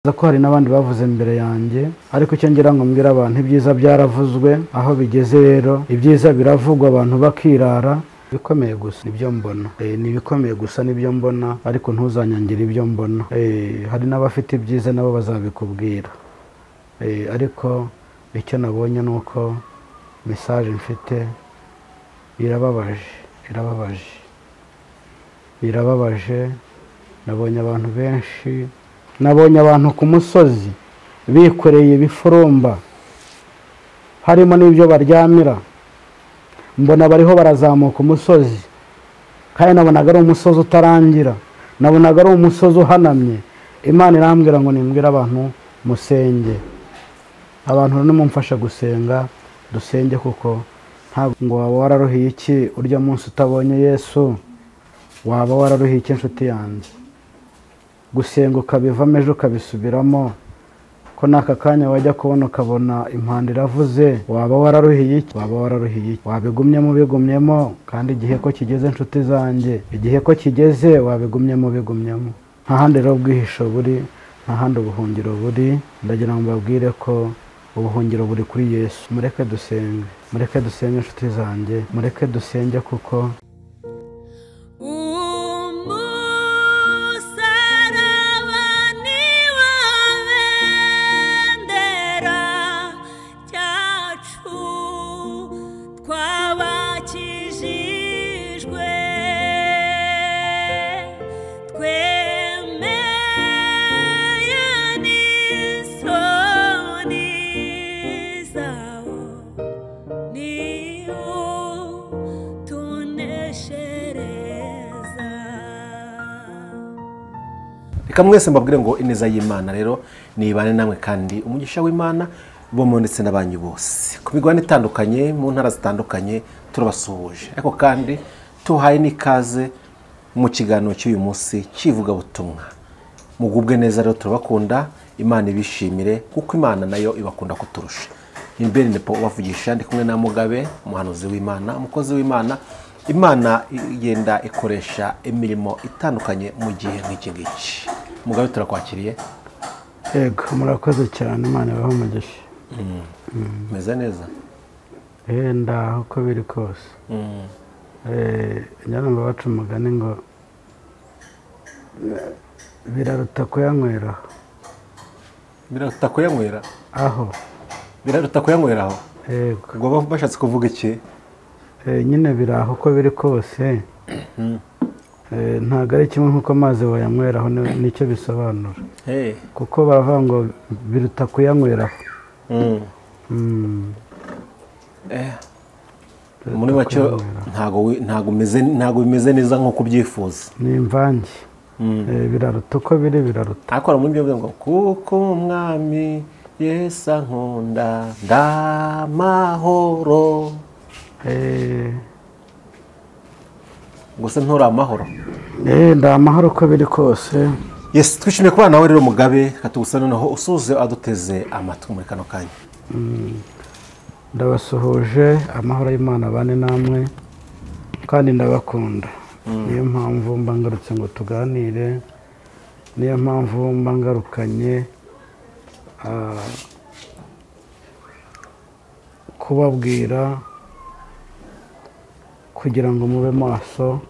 Ko hari n'abandi bavuze mbere yanjye, ariko icyo ngira ngo mbwire abantu, ibyiza byaravuzwe. Aho bigeze rero, ibyiza biravugwa abantu bakirara. Ibikomeye gusa nibyo mbona, ni ibikomeye gusa nibyo mbona, ariko ntuzanyangire ibyo mbona. Hari n'abafite ibyiza nabo bazabikubwira, ariko icyo nabonye ni uko message mfite irababaje, irababaje, birababaje. Nabonye abantu benshi, nabonye abantu ku musozi bikoreye ibifurumba, harimo n'ibyo baryamira. Mbona bariho barazamuka umusozi, kandi nabonaga ari umusozi utarangira, nabonaga ari umusozi uhanamye. Imana irambwira ngo nimbwire abantu musenge. Abantu nimumfasha gusenga, dusenge, kuko ntabwo ngo waba wararuhiye iki urya munsi utabonye Yesu, waba wararuhiye iki inshuti yanjye? Gusenga ukabivamo ejo ukabisubiramo, ko n'aka kanya wajya kubona ukabona impanda iravuze, waba wararuhiye iki? Waba wararuhiye iki? Wabigumyemo bigumyemo, kandi igihe ko kigeze inshuti zanjye, igihe ko kigeze wabigumyemo bigumyemo. Nta handi rero ubwihisho buri, nta handi ubuhungiro buri. Ndagira ngo mbabwire ko ubuhungiro buri kuri Yesu. Mureke dusenge, mureke dusenge inshuti zanjye, mureke dusenge, kuko Umusaraba ni wo bendera ryacu, twabakijijwe, twemeye n'isoni zawo, niwo tuneshereza. Reka mwese mbabwire ngo ineza y'Imana rero nibane namwe, kandi umugisha w'Imana bo ndetse n'abanyu bose ku migabane itandukanye, mu ntara zitandukanye, turabasuhuje. Ariko kandi tuhaye n'ikaze mu kiganiro cy'uyu munsi cy'ivugabutumwa. Mugubwe neza rero, turabakunda, Imana ibishimire, kuko Imana nayo ibakunda kuturusha. Ni Nepo ubavugisha, ndi kumwe na Mugabe, umuhanuzi w'Imana, umukozi w'Imana. Imana igenda ikoresha imirimo itandukanye mu gihe nk'iki ngiki. Mugabe, turakwakiriye. Yego, murakoze cyane, Imana ibahe umugisha. Meze neza? Ndaho uko biri kose. Njya numva baca umugani ngo biraruta kuyanyweraho. Biraruta kuyanywera aho. Biraruta kuyanyweraho? Yego. Ubwo bashatse kuvuga iki? Nyine biraho uko biri kose, ntabwo ari kimwe nk'uko amazi wayanyweraho, nicyo bisobanura, kuko baravuga ngo biruta kuyanyweraho. Muri make ntabwo bimeze neza nk'uko ubyifuza. Ni imvange. Biraruta uko biri, biraruta. Ariko muri byo ngo kuko Umwami Yesu ankunda ndamahoro. Gusa nturi amahoro? Ndamahoro uko biri kose. Yes, twishimiye kubana nawe rero Mugabe, katugusa noneho usuze aduteze amatwi muri kano kanya. Ndabasuhuje, amahoro y'Imana abane namwe, kandi ndabakunda. Niyo mpamvu mba ngarutse ngo tuganire, niyo mpamvu mba ngarukanye kubabwira kugira ngo mube maso,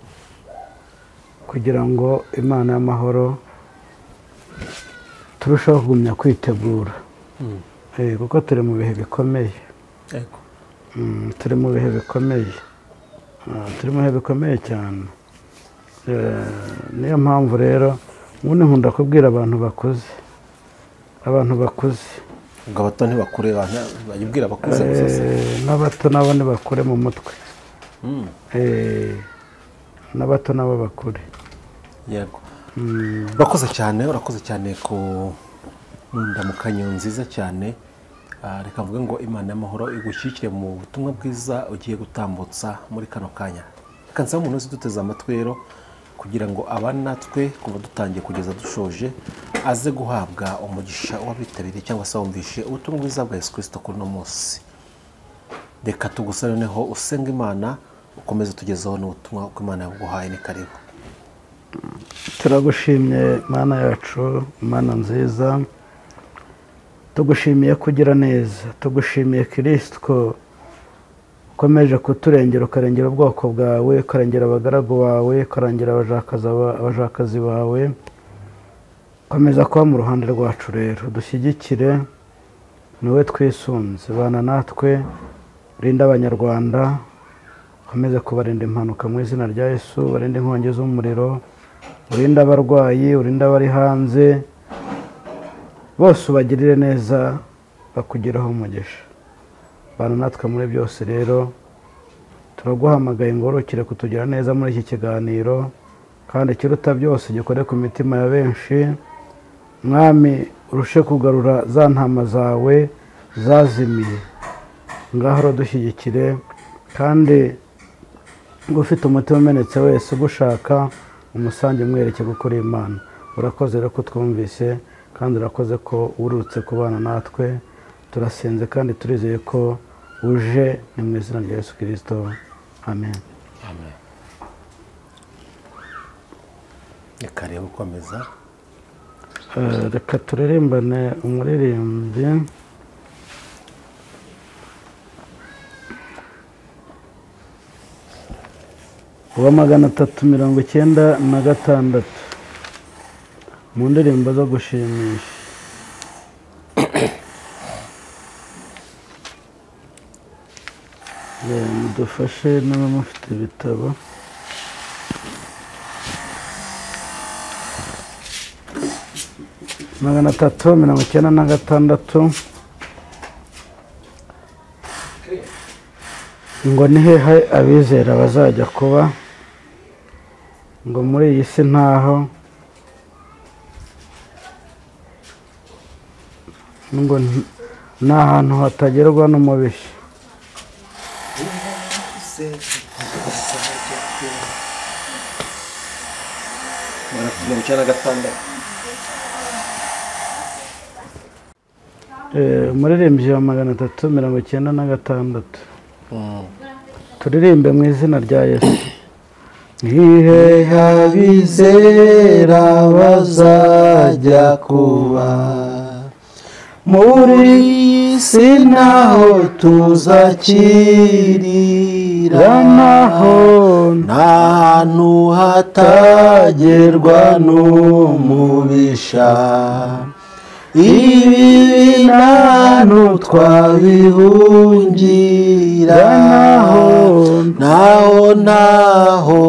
kugira ngo Imana y'amahoro turusheho kugumya kwitegura, kuko turi mu bihe bikomeye. Turi mu bihe bikomeye, turi mu bihe bikomeye cyane. Niyo mpamvu rero ubundi nkunda kubwira abantu bakuze, abantu bakuze. Ubwo abato ntibakure, bayibwira abakuze gusa? N'abato nabo ntibakure mu mutwe, n'abato nabo bakure. Yego, urakoze cyane, urakoze cyane ku ndamukanyo nziza cyane. Reka mvuge ngo Imana y'amahoro igushyigikire mu butumwa bwiza ugiye gutambutsa muri kano kanya. Reka nsaba umuntu wese uduteze amatwi rero kugira ngo abane natwe kuva dutangiye kugeza dushoje, aze guhabwa umugisha w'abitabiriye cyangwa se wumvishe ubutumwa bwiza bwa Yesu Kristo kuri uno munsi. Reka tugusabe noneho usenga Imana, ukomeze tugezeho n'ubutumwa uko Imana yabuguhaye. Ni karibu. Turagushimye Mana yacu, Mana nziza. Tugushimiye kugira neza, tugushimiye Kristo ukomeje kuturengera, ukarengera ubwoko bwawe, ukarengera abagaragu bawe, ukarengera abajakazi bawe. Komeza kuba mu ruhande rwacu rero, dushyigikire, niwe twisunze, bana natwe, rinda abanyarwanda, ukomeze kubarinda impanuka mu izina rya Yesu, barinde inkongi z'umuriro, urinde abarwayi, urinde abari hanze, bose ubagirire neza, bakugiraho umugisha. Bana natwe muri byose rero, turaguhamagaye ngo urukire kutugira neza muri iki kiganiro, kandi ikiruta byose gikore ku mitima ya benshi. Mwami, urushe kugarura za ntama zawe zazimiye, ngaho dushyigikire, kandi ufite umutima umenetse wese ugushaka umusange umwereke gukora Imana. Urakoze rero ko twumvise, kandi urakoze ko urutse kubana natwe. Turasenze kandi turizeye ko uje, ni mu izina rya Yesu Kristo, amen. Amen. Reka rero ukomeza. Reka turirimbane umuririmbyi wa 396 mu ndirimbo zo gushimisha. Mudufashe niba mufite ibitabo. Magana atatu mirongo icyenda na gatandatu. Ngo ni hehe abizera bazajya kuba? Ngo muri iyi si ntaho, ngo ni ahantu hatagerwa n'umubisha. Mirongo icyenda na gatandatu. Umuririmbyi wa 396. Turirimbe mu izina rya Yesu. Ni hehe abizera bazajya kuba? Muri iyi si ntaho tuzakirira, nta hantu hatagerwa n'umubisha. Ibi ntantu twabihungira, ntaho ntaho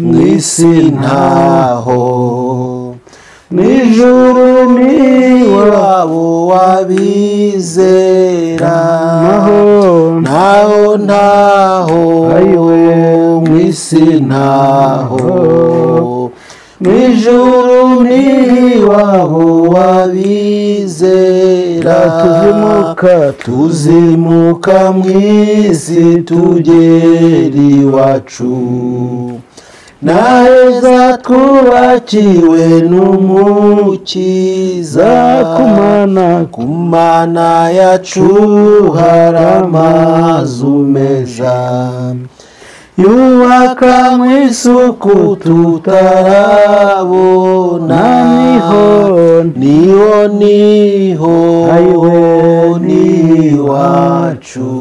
mu isi ntaho, mu ijuru ni iwabo wabizera, ntaho ntaho mu isi ntaho, mu ijuru ni iwabo wabizera. Tuzimuka mu isi tugera iwacu, naheza twubakiwe n'Umukiza. Ku Mana yacu hari amazu meza, yubaka mu isuku tutarabona. Niho niho ni iwacu,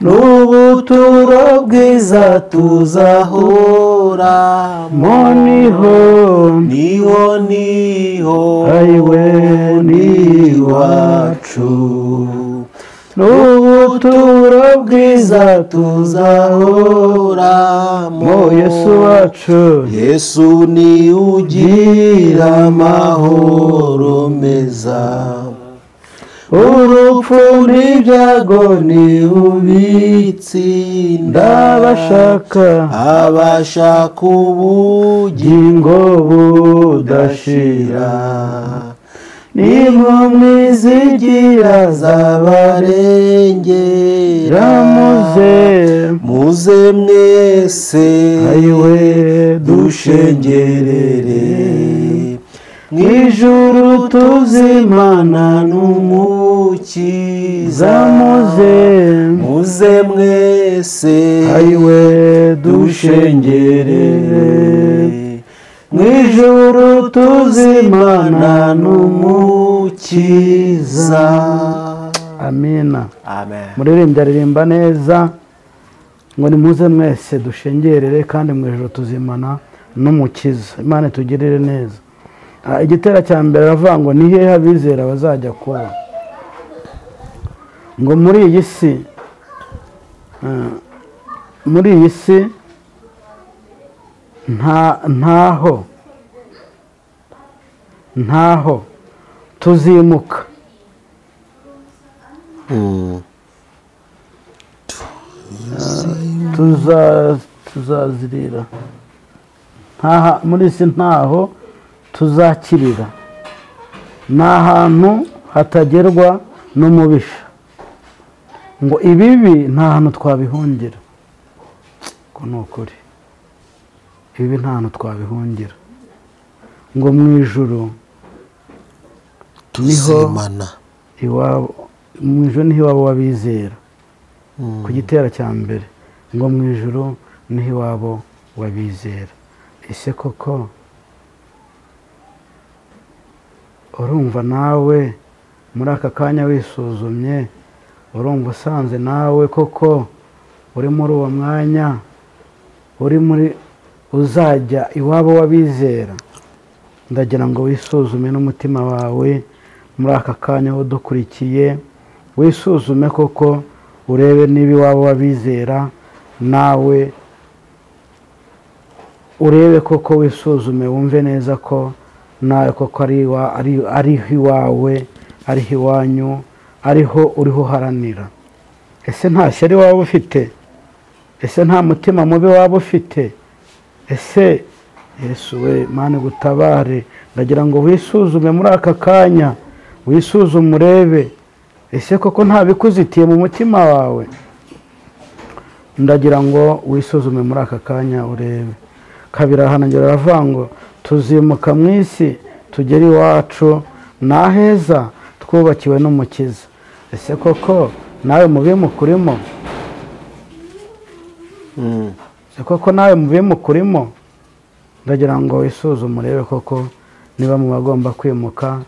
n'ubuturo bwiza tuzahoramo. Niho niho niho ni iwacu, n'ubuturo bwiza tuzahoramo. Yesu wacu, Yesu ni ugira amahoro meza, urupfu n'ibyago ni ubitsinda. Abashaka ubugingo budashira, nimumwizigira zabarengera. Muze mwese dushengerere, mu ijuru tuzimana n'Umukiza. Muze mwese dushengerere, mu ijuru tuzimana n'Umukiza. n'Umukiza. Amina. Amen. Muririmbyi aririmba neza ngo nimuze mwese dushengerere kandi mu ijuru tuzimana n'Umukiza. Imana itugirire neza. Igitera cya mbere aravuga ngo ni hehe abizera bazajya kuba? Ngo muri iyi si, muri iyi si ntaho tuzimuka, tuzazirira, muri iyi si ntaho tuzakirira, ni ahantu hatagerwa n'umubisha. Ngo ibibi nta hantu twabihungira. Ko ni ukuri, ibibi nta hantu twabihungira. Ngo mu ijuru niho iwabo, mu ijuru niho iwabo w'abizera. Ku gitera cya mbere ngo mu ijuru niho iwabo w'abizera. Ese koko urumva nawe muri aka kanya wisuzumye, urumva usanze nawe koko uri muri uwo mwanya, uri muri uzajya iwabo w'abizera? Ndagira ngo wisuzume n'umutima wawe muri aka kanya udukurikiye, wisuzume koko urebe niba iwabo w'abizera nawe, urebe koko wisuzume wumve neza ko nawe koko ariho iwawe, ariho iwanyu, ariho uriho uharanira. Ese nta shyari waba ufite? Ese nta mutima mubi waba ufite? Ese Yesu we, Mana gutabare. Ndagira ngo wisuzume muri aka kanya, wisuzume urebe ese koko nta bikuzitiye mu mutima wawe. Ndagira ngo wisuzume muri aka kanya urebe. Kabiri ahanangira aravuga ngo tuzimuka mu isi tugere iwacu n'aheza twubakiwe n'Umukiza. Ese koko nawe mubimukurimo? Ese koko nawe mubimukurimo? Ndagira ngo wisuzume urebe koko niba mu bagomba kwimuka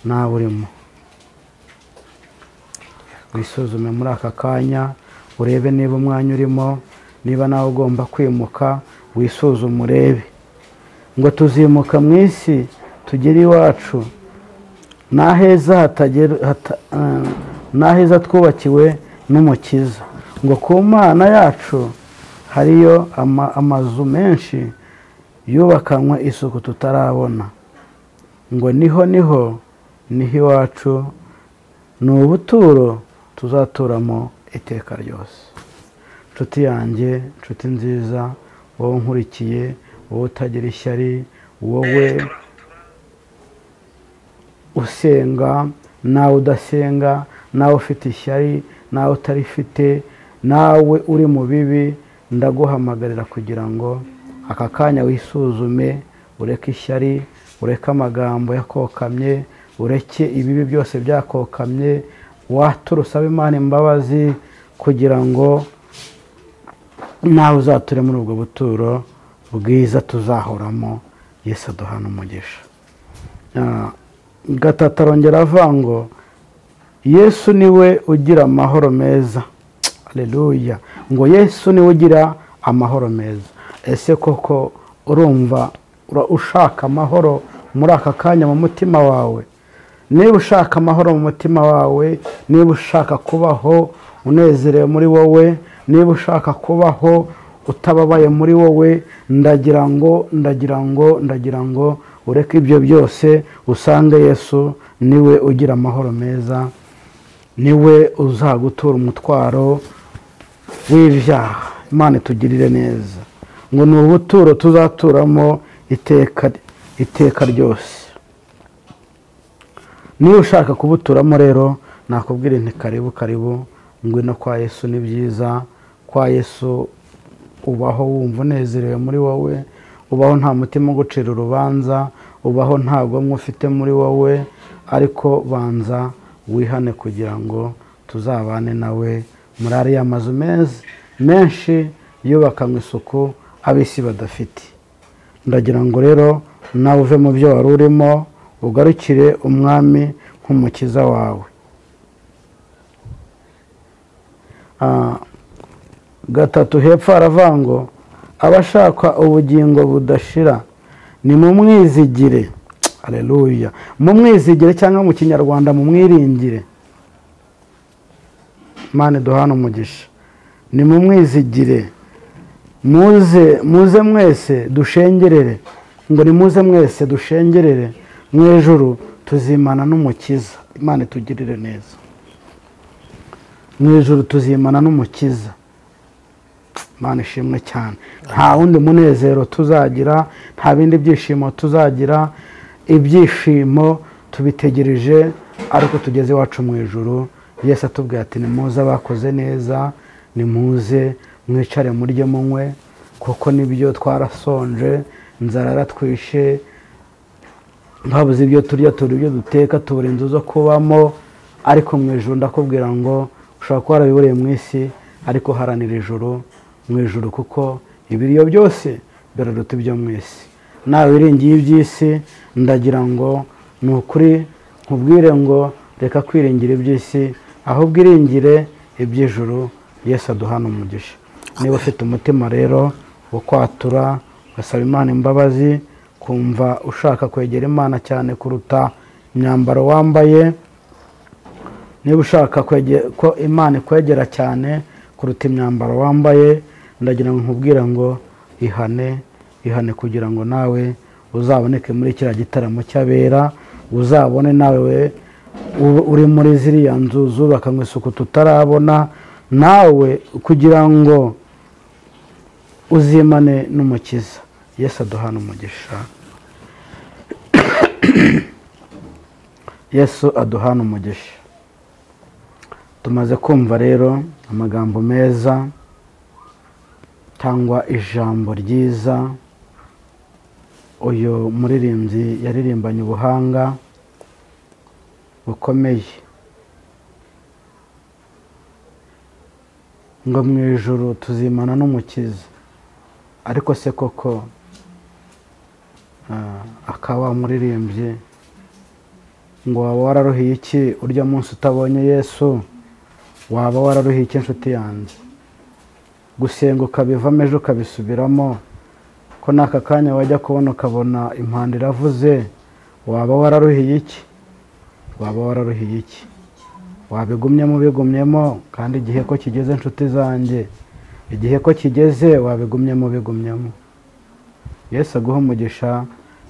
nawe urimo. Wisuzume muri aka kanya urebe niba umwanya urimo, niba nawe ugomba kwimuka, wisuzume urebe. Ngo tuzimuka mu isi tugere iwacu n'aheza n'aheza twubakiwe n'Umukiza. Ngo ku Mana yacu hariyo amazu menshi yubakanywe isuku tutarabona. Ngo niho niho niho iwacu, ni ubuturo tuzaturamo iteka ryose. Nshuti yanjye, nshuti nziza, wowe nkurikiye, wowe utagira ishyari, wowe usenga nawe udasenga, nawe ufite ishyari nawe utarifite, nawe uri mu bibi, ndaguhamagarira kugira ngo aka kanya wisuzume, ureke ishyari, ureke amagambo yakokamye, ureke ibibi byose byakokamye, watura usabe Imana imbabazi kugira ngo nawe uzature muri ubwo buturo bwiza tuzahoramo. Yesu aduhana umugisha. Gatatu arongera avuga ngo Yesu niwe ugira amahoro meza. Haleluya. Ngo Yesu niwe ugira amahoro meza. Ese koko urumva ushaka amahoro muri aka kanya mu mutima wawe? Niba ushaka amahoro mu mutima wawe, niba ushaka kubaho unezerewe muri wowe, niba ushaka kubaho utababaye muri wowe, ndagira ngo ureke ibyo byose usange Yesu niwe ugira amahoro meza, niwe uzagutura umutwaro w'ibyaha. Imana itugirire neza. Ngo ni ubuturo tuzaturamo iteka ryose. Niba ushaka kubuturamo rero, nakubwira nti karibu karibu, ngwino kwa Yesu ni byiza. Kwa Yesu ubaho wumva unezerewe muri wowe, ubaho nta mutima ugucira urubanza, ubaho nta gomwe ufite muri wowe, ariko banza wihane kugira ngo tuzabane nawe muri ariya mazu menshi yubakanywe isuku ab'isi badafite. Ndagira ngo rero nawe uve mu byo wari urimo, ugarukire Umwami, nk'umukiza wawe. Gatatu hepfo aravuga ngo abashaka ubugingo budashira ni mumwizigire. Haleluya. Mumwizigire cyangwa mu Kinyarwanda mumwiringire. Imana iduhane umugisha. Ni mumwizigire, muze muze mwese dushengerere, ngo ni muze mwese dushengerere mu ijuru tuzimana n'umukiza. Imana itugirire neza. Mu ijuru tuzimana n'umukiza. Imana ishimwe cyane. Nta wundi munezero tuzagira, nta bindi byishimo tuzagira. Ibyishimo tubitegereje ariko tugeze iwacu mu ijuru. Yesu atubwira ati nimuze abakoze neza, nimuze mwicare murye munywe, kuko nibyo twarasonje, inzara yaratwishe, twabuze ibyo turya, tubura ibyo duteka, tubura inzu zo kubamo. Ariko mu ijuru ndakubwira ngo ushobora kuba warabiburiye mu isi, ariko haranira ijuru, mu ijuru, kuko ibiriyo byose biraruta ibyo mu isi. Nawe wiringiye iby'isi, ndagira ngo ni ukuri nkubwire ngo reka kwiringira iby'isi, ahubwo iringire iby'ijuru. Yesu aduhana umugisha. Niba ufite umutima rero wo kwatura, ugasaba Imana imbabazi, kumva ushaka kwegera Imana cyane kuruta imyambaro wambaye, niba ushaka ko Imana ikwegera cyane kuruta imyambaro wambaye, ndagira ngo nkubwire ngo ihane, ihane kugira ngo nawe uzaboneke muri kiriya gitaramo cy'abera, uzabone nawe uri muri ziriya nzu zubakanywe isuku tutarabona, nawe kugira ngo uzimane n'umukiza. Yesu aduhana umugisha. Yesu aduhana umugisha. Tumaze kumva rero amagambo meza cyangwa ijambo ryiza uyu muririmbyi yaririmbanye ubuhanga bukomeye, ngo mu ijuru tuzimana n'umukiza. Ariko se koko akaba muririmbyi ngo waba wararuhiye iki urya munsi utabonye Yesu? Waba wararuhiye iki inshuti yanjye? Gusenga ukabivamo ejo ukabisubiramo, ko n'aka kanya wajya kubona ukabona impanda iravuze, waba wararuhiye iki? Waba wararuhiye iki? Wabigumyemo bigumyemo, kandi igihe ko kigeze inshuti zanjye, igihe ko kigeze wabigumyemo bigumyemo. Yesu aguha umugisha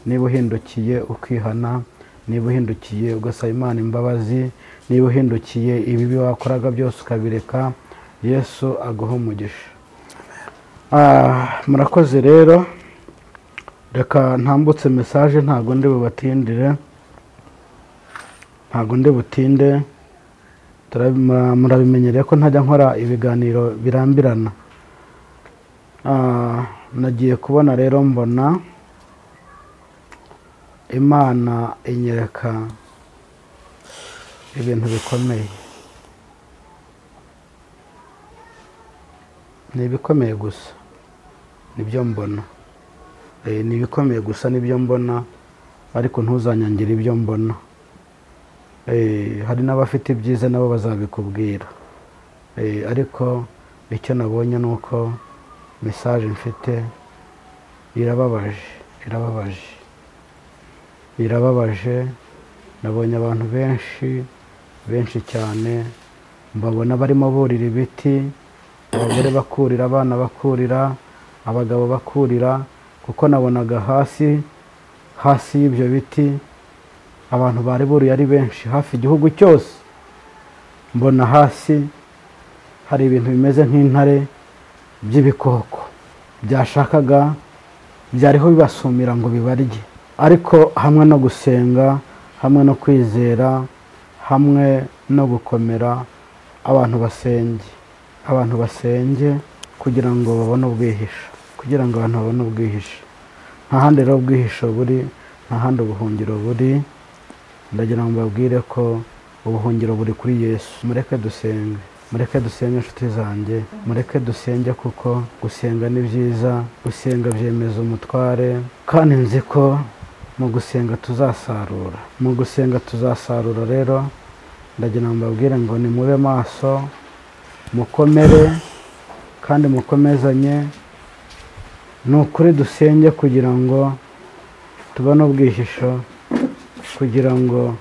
niba uhindukiye ukihana, niba uhindukiye ugasaba Imana imbabazi, niba uhindukiye ibibi wakoraga byose ukabireka, Yesu aguha umugisha. Murakoze rero, reka ntambutse message, ntago ndi bubatindire, ntago ndi butinde. Murabimenyereye ko ntajya nkora ibiganiro birambirana. Nagiye kubona rero mbona Imana inyereka ibintu bikomeye. Ni ibikomeye gusa nibyo mbona, ni ibikomeye gusa nibyo mbona, ariko ntuzanyangire ibyo mbona. Hari n'abafite ibyiza nabo bazabikubwira, ariko icyo nabonye ni uko message mfite irababaje, irababaje, irababaje. Nabonye abantu benshi benshi cyane, mbabona barimo burira ibiti, abagore bakurira, abana bakurira, abagabo bakurira, kuko nabonaga hasi hasi y'ibyo biti abantu bari buriye ari benshi, hafi igihugu cyose. Mbona hasi hari ibintu bimeze nk'intare by'ibikoko byashakaga, byariho bibasumira ngo bibarye. Ariko hamwe no gusenga, hamwe no kwizera, hamwe no gukomera, abantu basenge, abantu basenge kugira ngo babone ubwihisho, kugira ngo abantu babone ubwihisho. Nta handi rero ubwihisho buri, nta handi ubuhungiro buri. Ndagira ngo mbabwire ko ubuhungiro buri kuri Yesu. Mureke dusenge, mureke dusenge inshuti zanjye, mureke dusenge, kuko gusenga ni byiza, gusenga byemeza umutware. Kandi nzi ko Mu gusenga tuzasarura, mu gusenga tuzasarura. Rero ndagira ngo mbabwire ngo ni mube maso, mukomere kandi mukomezanye. Ni ukuri dusenge kugira ngo tubone ubwihisho, kugira ngo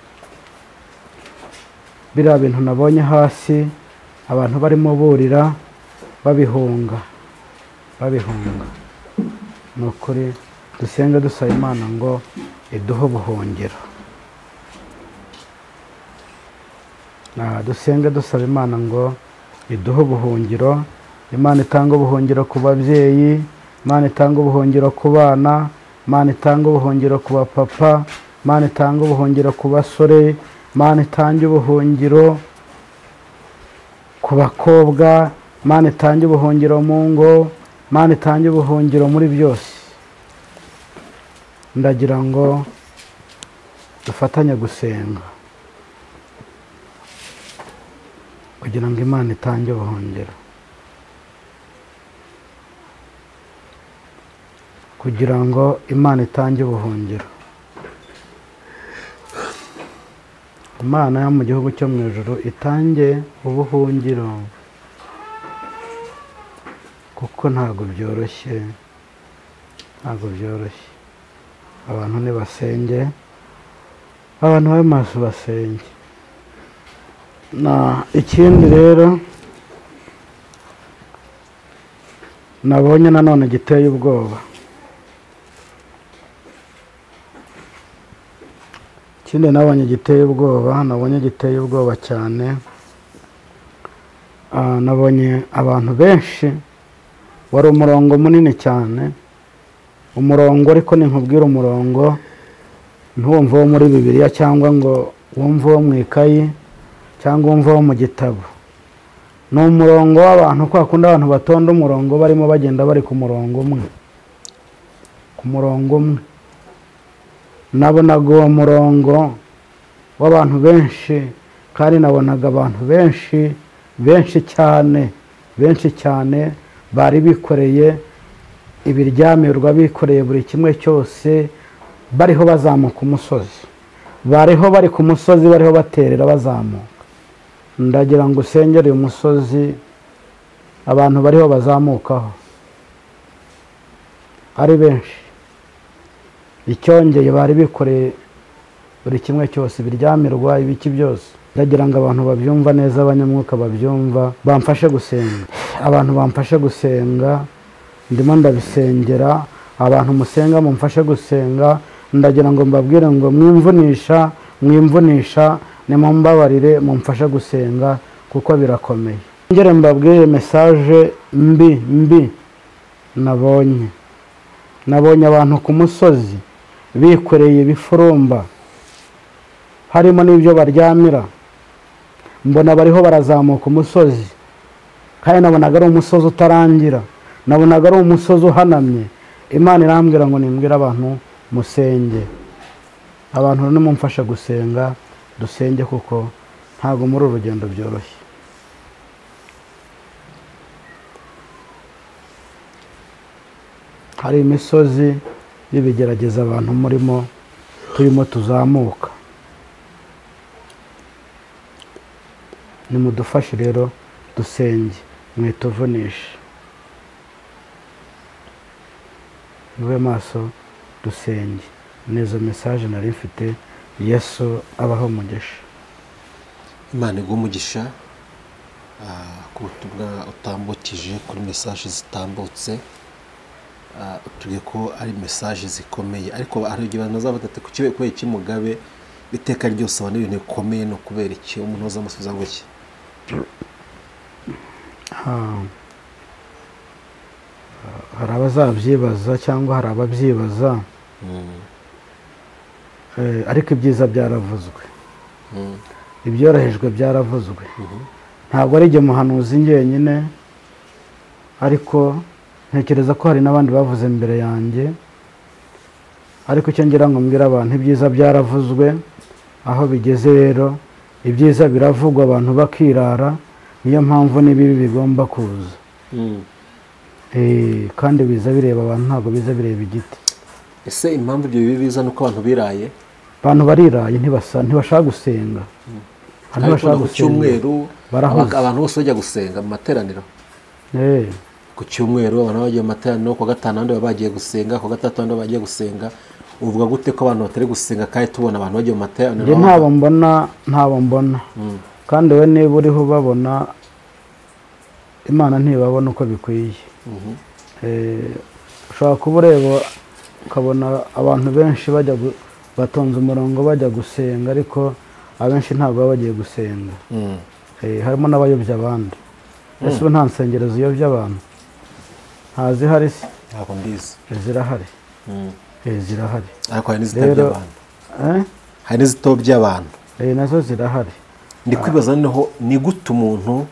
biriya bintu nabonye hasi abantu barimo burira babihunga. Ni ukuri dusenge dusaba Imana ngo iduhe ubuhungiro. Dusenge dusaba Imana ngo iduhe ubuhungiro. Imana itanga ubuhungiro ku babyeyi, Imana itanga ubuhungiro ku bana, Imana itanga ubuhungiro ku bapapa, Imana itanga ubuhungiro ku basore, Imana itanga ubuhungiro ku bakobwa, Imana itanga ubuhungiro mu ngo, Imana itanga ubuhungiro muri byose. Ndagira ngo dufatanye gusenga kugira ngo Imana itange ubuhungiro, kugira ngo Imana itange ubuhungiro. Imana yo mu gihugu cyo mu ijuru itange ubuhungiro, kuko ntabwo byoroshye, ntabwo byoroshye. Abantu nibasenge, abantu babe maso basenge. Na ikindi rero nabonye nanone giteye ubwoba, ikindi nabonye giteye ubwoba, nabonye giteye ubwoba cyane. Nabonye abantu benshi, wari umurongo munini cyane, umurongo ariko ninkubwira umurongo ntiwumve wo muri Bibiliya cyangwa ngo wumve wo mu ikayi cyangwa wumve wo mu gitabo. Ni umurongo w'abantu, kwa kundi abantu batonda umurongo barimo bagenda bari ku murongo umwe, ku murongo umwe. Nabonaga uwo murongo w'abantu benshi, kandi nabonaga abantu benshi benshi cyane, benshi cyane bari bikoreye ibiryamirwa, bikoreye buri kimwe cyose, bariho bazamuka umusozi, bariho bari ku musozi, bariho baterera bazamuka. Ndagira ngo usengere uyu musozi abantu bariho bazamukaho ari benshi. Icyongeye bari bikoreye buri kimwe cyose, ibiryamirwa, ibiki byose. Ndagira ngo abantu babyumva neza, abanyamwuka babyumva, bamfashe gusenga. Abantu bamfashe gusenga, ndimo ndabisengera. Abantu musenga mumfashe gusenga. Ndagira ngo mbabwire ngo mwimvunisha, mwimvunisha, nimumbabarire mumfashe gusenga kuko birakomeye. Ngere mbabwire message mbi mbi nabonye. Nabonye abantu ku musozi bikoreye ibifurumba, harimo n'ibyo baryamira. Mbona bariho barazamuka umusozi, kandi nabonaga ari umusozi utarangira, nabonaga ari umusozi uhanamye. Imana irambwira ngo nimbwire abantu musenge. Abantu nimumfasha gusenga, dusenge kuko ntabwo muri uru rugendo byoroshye. Hari imisozi y'ibigerageza abantu murimo turimo tuzamuka. Nimudufashe rero dusenge, mwituvunishe, mube maso dusenge. Nizo message nari mfite. Yesu abaho umugisha. Imana iguhe umugisha ku butumwa utambukije, kuri message zitambutse. Utubwiye ko ari message zikomeye, ariko hari igihe abantu bazavuga ati kuki kubera iki Mugabe iteka ryose abona ibintu bikomeye, no kubera iki? Umuntu azamusubiza ngo iki? Hari abazabyibaza cyangwa hari ababyibaza, ariko ibyiza byaravuzwe, ibyorohejwe byaravuzwe. Ntabwo ari jye muhanuzi njyenyine, ariko ntekereza ko hari n'abandi bavuze mbere yanjye. Ariko icyo ngira ngo mbwire abantu, ibyiza byaravuzwe. Aho bigeze rero ibyiza biravugwa abantu bakirara, niyo mpamvu n'ibibi bigomba kuza. Kandi biza bireba abantu, ntabwo biza bireba igiti. Ese impamvu ibyo bibi biza nuko abantu biraye? Abantu bariraye, ntibashaka gusenga. Ntibashaka gusenga. Cyumweru abantu bose bajya gusenga mu materaniro. Ku cyumweru abantu bagiye mu materaniro, ku gatanu abandi bagiye gusenga, ku gatatu abandi bagiye gusenga. Uvuga gute ko abantu batari gusenga kandi tubona abantu bagiye mu materaniro? Njye ntabo mbona. Kandi we niba uriho ubabona, Imana ntibabona uko bikwiye. Ushobora kuba ureba ukabona abantu benshi bajya batonze umurongo bajya gusenga, ariko abenshi ntabwo baba bagiye gusenga. Harimo n'abayobya abandi. Ese ubu nta nsengero ziyobya abantu? Ntazihari se? Ntabwo mbizi. Zirahari. Zirahari. Ariko hari n'izitobya abantu. Hari n'izitobya abantu. Nazo zirahari. Ndi kwibaza noneho ni gute umuntu,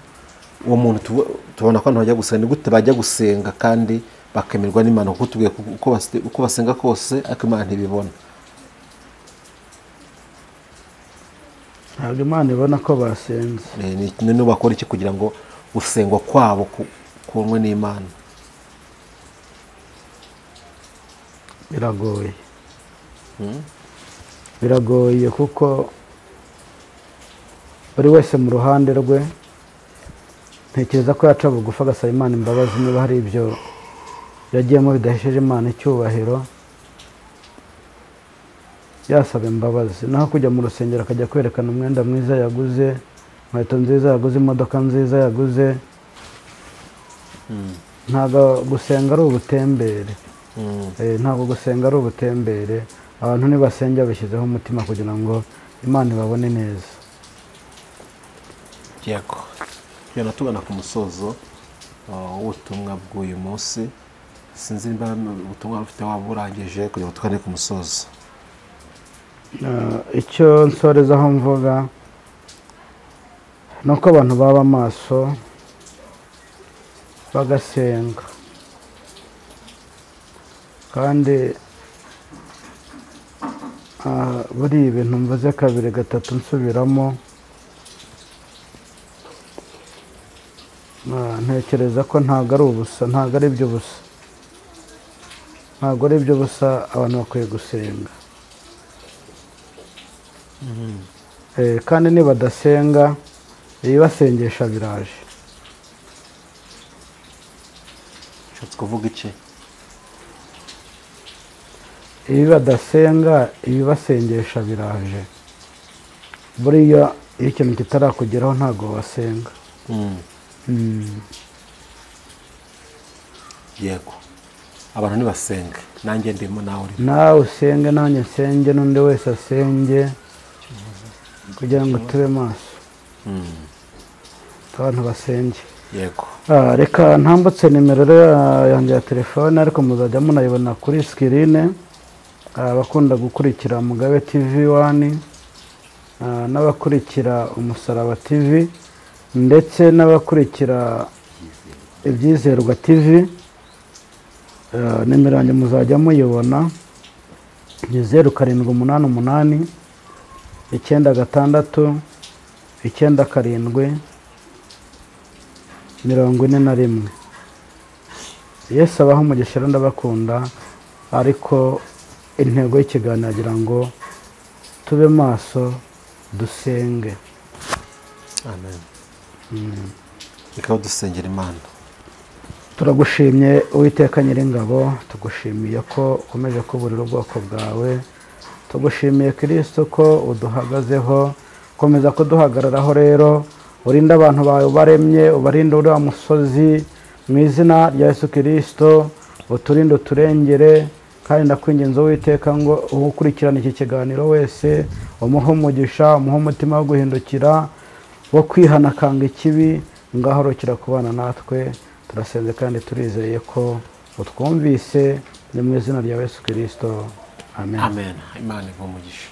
uwo muntu tubona ko abantu bajya gusenga, ni gute bajya gusenga kandi bakemerwa n'Imana? Kuko tubwiye uko basenga kose ariko Imana ntibibona. Ntabwo Imana ibona ko basenze. Noneho bakora iki kugira ngo gusengwa kwabo kubonwe n'Imana? Biragoye. Biragoye kuko buri wese mu ruhande rwe ntekereza ko yaca bugufi agasaba Imana imbabazi niba hari ibyo yagiyemo bidahesheje Imana icyubahiro, yasaba imbabazi. Naho kujya mu rusengero akajya kwerekana umwenda mwiza yaguze, inkweto nziza yaguze, imodoka nziza yaguze, ntabwo gusenga ari ubutembere. Ntabwo gusenga ari ubutembere. Abantu nibasenga bashyizeho umutima kugira ngo Imana ibabone neza. Yego. Tugenda tugana ku musozo w'ubutumwa bw'uyu munsi. Sinzi niba ubutumwa bufite waba burangije kugira ngo tugane ku musozo. Icyo nsorezaho mvuga ni uko abantu baba maso bagasenga, kandi buri ibintu mvuze kabiri gatatu nsubiramo, ntekereza ko ntabwo ari ubusa, ntabwo ari ibyo busa, ntabwo ari ibyo busa. Abantu bakwiye gusenga. Kandi nibadasenga ibibasengesha biraje. Ushatse kuvuga iki? Ibibadasenga ibibasengesha biraje. Buriya iyo ikintu kitarakugeraho ntabwo wasenga. Yego. Abantu nibasenge, nanjye ndimo, nawe urimo. Nawe usenge, nanjye nsenge, n'undi wese asenge, kugira ngo tube maso. Abantu basenge. Yego. Reka ntambutse nimero yanjye ya telefone, ariko muzajya munayibona kuri screen. Abakunda gukurikira Mugabe TV 1, n'abakurikira Umusaraba TV, ndetse n'abakurikira Ibyizerwa TV, nimero yanjye muzajya muyibona ni 0788 96 97 41. Yesu abahe umugisha, ndabakunda, ariko intego y'ikiganiro agira ngo tube maso dusenge. Amen. Reka dusengera Imana. Turagushimye Uwiteka Nyiringabo, tugushimiye ko ukomeje kuburira ubwoko bwawe, tugushimiye Kristo ko uduhagazeho, komeza kuduhagararaho rero, urinde abantu bawe ubaremye, ubarinde uriya musozi mu izina rya Yesu Kristo, uturinde uturengere. Kandi ndakwinginze Uwiteka ngo ukurikirane iki kiganiro wese umuhe umugisha, umuhe umutima wo guhindukira, wo kwihana akanga ikibi, ngahorokera kubana natwe. Turasenze kandi turizeye ko utwumvise, ni mu izina rya Yesu Kristo. Amen. Amen. Imana iguhe umugisha.